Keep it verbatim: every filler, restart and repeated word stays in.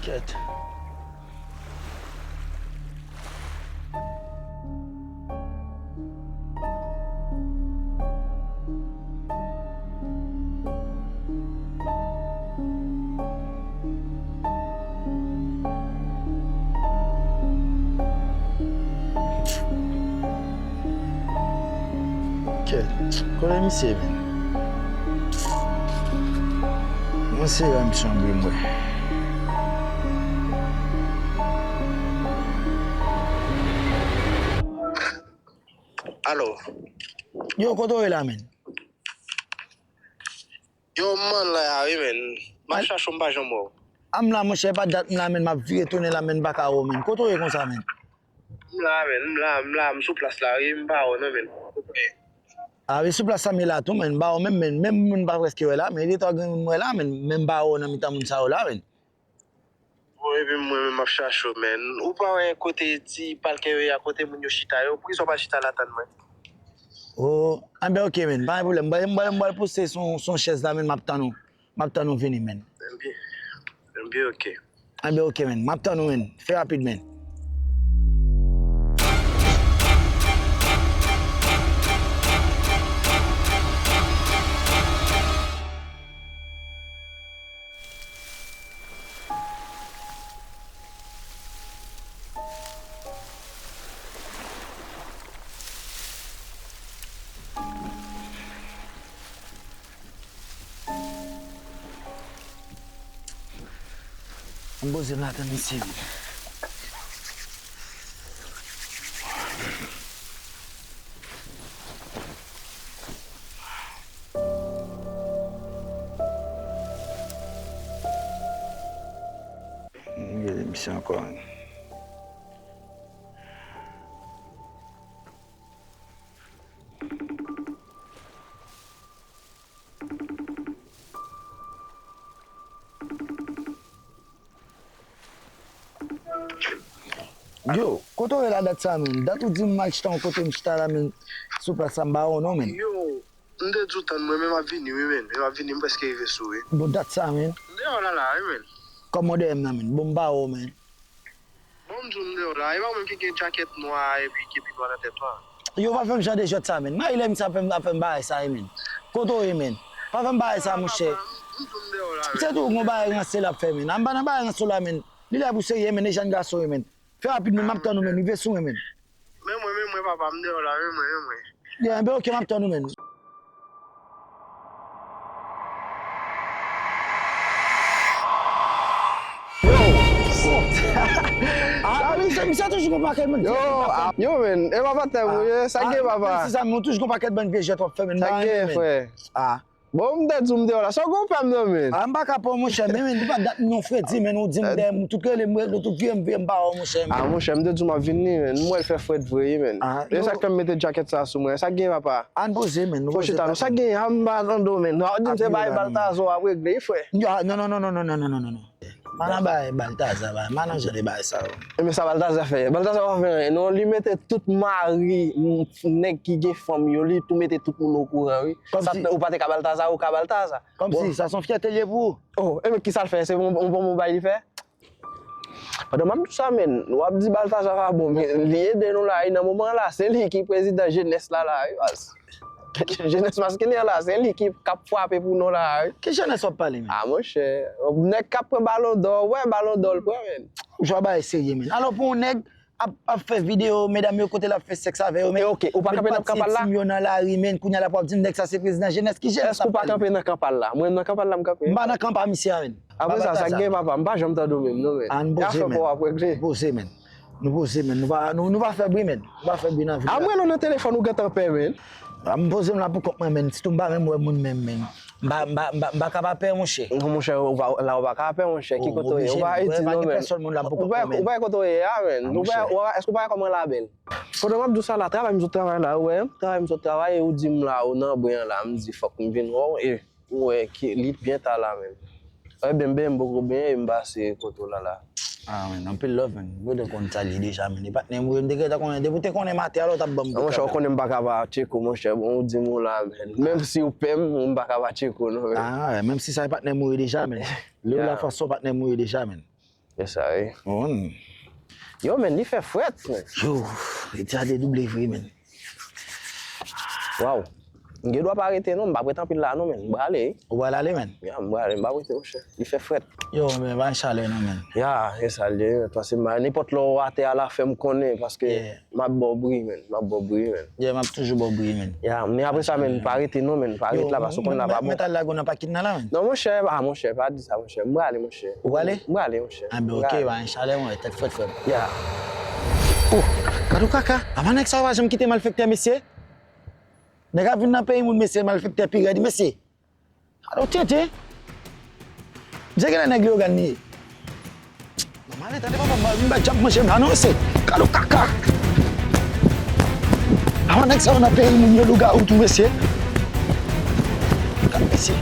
Kèt. Kèt, kote misye, men? Mwen se ranm chanm wi mwen. Alo. Yo, kote w ye la, men? Yo, m anlè a wi, men. M ap chache w, m pa janm wè w. A m la, monchè, e pa dat m la, men, m ap vire tounen la, men, m pa ka wè w, men. Kote w ye konsa, men? M la, men, m la, m la, m sou plas la, wi, m pa wè w non, men. Kote w ye? A, wi, sou plas la, m ye la tou, men, m pa wè w menm, men, menm moun m pa prèske wè la, men, gen twa gen moun m wè la, men, men m pa wè w nan mitan moun sa yo la, men. Bon, epi mwen menm m ap chache w, men. Ou pa wè kote ti palkè yo ye a, kote moun yo chita yo? Poukisa w pa chita la tann mwen? O, anben, oke, men. Pa gen pwoblèm. Mwen, mwen, mwen pral pouse sou, sou chèz la, men. M ap tann ou. M ap tann ou vini, men. Enben, enben, oke. Anben, oke, men. M ap tann ou, men. Fè rapid, men. Ann poze m la tann misye vini. Gade misye ankò. Yo, kote w ye la dat sa, men? Dat ou di m al chita yon kote m chita la, men, sou plas la, m pa wè w non, men. Yo, m te di w tann mwen, men m ap vini, wi, men. Men m ap vini, m prèske rive sou, wi. Bon, dat sa, men. M deyò la, la, wi, men. Kòman w dèyè m nan, men? Bon, m pa wè w, men. Bon, m di w m deyò la. E pa ou menm ki gen djakèt nwa epi kepi nwa nan tèt ou a? Yo, pa fè m jan de jwèt sa, men. Mayi lè misye ap fè m, ap fè m bagay sa, wi, men. Kote w ye, men? Pa fè m bagay sa, monchè. M di w m deyò la, men. Se tou gon bagay ranse l ap fè, men. A m pa nan bagay ranse w la, men. Li la pou serye, men, e jèn gason, wi, men. Fè rapid, men, m ap tann ou, men. Rive sou mwen, men. Men mwen, men mwen, papa, m deyò la, men mwen, men mwen. Ya, enben, oke, m ap tann ou, men. Yo! Ah, men misye, misye toujou gon pakèt bann vye jwèt w ap fè. Yo, men, e pa patè m ou ye, sa k gen, papa? Menm si sa, men toujou gon pakèt bann vye jwèt w ap fè, men. Sa k gen, frè? Ah. Bon, m te di w m te wè w la. Sa w gen w pè m nan, men? Ah, m pa ka pè w, monchè. Men, men, li pa dat m non, fredi, men, ou di m dèyè m, tout rele m, rele, tout vire m, vire m pa wè w, monchè, men. Ah, monchè, m te di w m ap vin li, men. M wè l fè frèt vre, wi, men. E sa k fè m mete djakèt sa sou mwen. Sa k gen, papa? Ann poze, men. Fò chita, non. Sa k gen? Ah, m pa tande w, men. W di m se bagay Baltaza w ap regle, wi, frè. Non, non, non. Pa nan bay Baltaza, bay, pa nan jan de bagay sa yo. Ebyen sa Baltaza fè? Baltaza pa fè anyen non, li mete tout mari, m, nèg ki gen fanm yo, li tou mete tout moun okouran, wi. Sa, ou pa te ka Baltaza, ou ka Baltaza. Kòmsi, sa se yon fyète l ye pou ou? Oh, ebyen kisa l fè? Se yon, yon bon bagay li fè? Pandan m ap di w sa, men, w ap di Baltaza pa bon, men li ede nou la, wi, nan moman an la, se li ki prezidan jenès la, la, wi, baz. Jenès maskilen an la, se li ki, k ap frape pou nou la, wi. Ki jenès w ap pale, men? Ah, monchè, nèg k ap pran balon dò, w wè balon dò l pran, men. Ou jwe bagay serye, men. Alò, pou yon nèg ap, ap fè videyo, medam yo kote l ap fè sèks avè yo, men. E oke, ou pa kanpe nan kanpal la? Met pati entim yo nan lari, men. Kounye a la pou ap di m nèg sa se prezidan jenès. Ki jenès w ap pale? Èske ou pa kanpe nan kanpal la? Mwen nan kanpal la m kanpe. M pa nan kanpal misye a, men. Apre sa, sa k gen, papa? M pa janm tande w menm, non, men. Ann poze, men. Afè pa w ap regle. Poze, men. Nou poze, men. Nou pa, nou, nou pa fè bri, men. Nou pa fè bri nan vil la. A mwen non nan telefòn ou gentan pè, men. A m poze m la pou kont mwen, men. Sitou m pa menm wè moun menm, men. M pa, m pa, m pa, m pa ka pa pè, monchè. Non, monchè, ou pa, la ou pa ka pè, monchè. Ki kote w ye? Ou pa Ayiti, non, men. Ou pa, ou pa kote w ye a, men. Ou pa, èske ou pa wè kòman la bèl? Pandan m ap di w sa la, travay m sot travay la, ou wè, travay m sot travay, e ou di m la, ou nan bren an la, m di fòk m vin wè w, e Ou wè ki, li byen ta la, men. Ebyen, m benyen, m poko benyen, e m pase kote w la la. Ah, men, anpil love, men. Brother konn sa l ye deja, men. E patnè m, wi, m te gentan konnen. Depi w te konnen maten, alò w t ap ban m. Monchè, ou konnen m pa ka pa tcheke w, monchè. Bon, ou di m ou la, men. Menm si ou pè m, m pa ka pa tcheke w, non, men. Ah, menm si sa e patnè m ou ye deja, men. Lè w la fason patnè m ou ye deja, men. E sa, wi. Yo, men, li fè frèt, men. Yo, li te a dedouble vre, men. Waw. M gen dwa pa rete non, m p ap ret anpil la non, men. M prale, wi. Ou pral ale, men? Ya, m prale, m p ap rete, monchè. Li fè frèt. Yo, men, pa gen chalè non, men. Ya, e sa l ye, paske ma, nenpòt lè w atè a la, fè m konnen, paske m ap ba w bri, men. M ap ba w bri, men. Yeah, m ap toujou ba w bri, men. Ya, men apre sa, men, pa rete non, men. Pa ret la, paske w konn la pa bon. Mwen t al lage w nan pakin nan la, men. Non, monchè, ah, monchè, pa di sa, monchè. M prale, monchè. Ou prale? M prale, monchè. Ah, ben, ok, pa gen chalè, mwen, tèt frèt, frè m. Ya. Oh, gad yon kaka. Apa nèg sa yo pa janm kite malfektè, mesye? Nèg ap vin nan peyi moun, mesye, malfektè pi rèd, mesye. Alo, tenten. Misye genlè nèg Leyogàn li ye. Mwen ale, tande papa, m pa vin bay djab manje m la non, mesye. Gad yon kaka. Apa nèg sa yo nan peyi moun yo lougawou tou, mesye. Gad, mesye.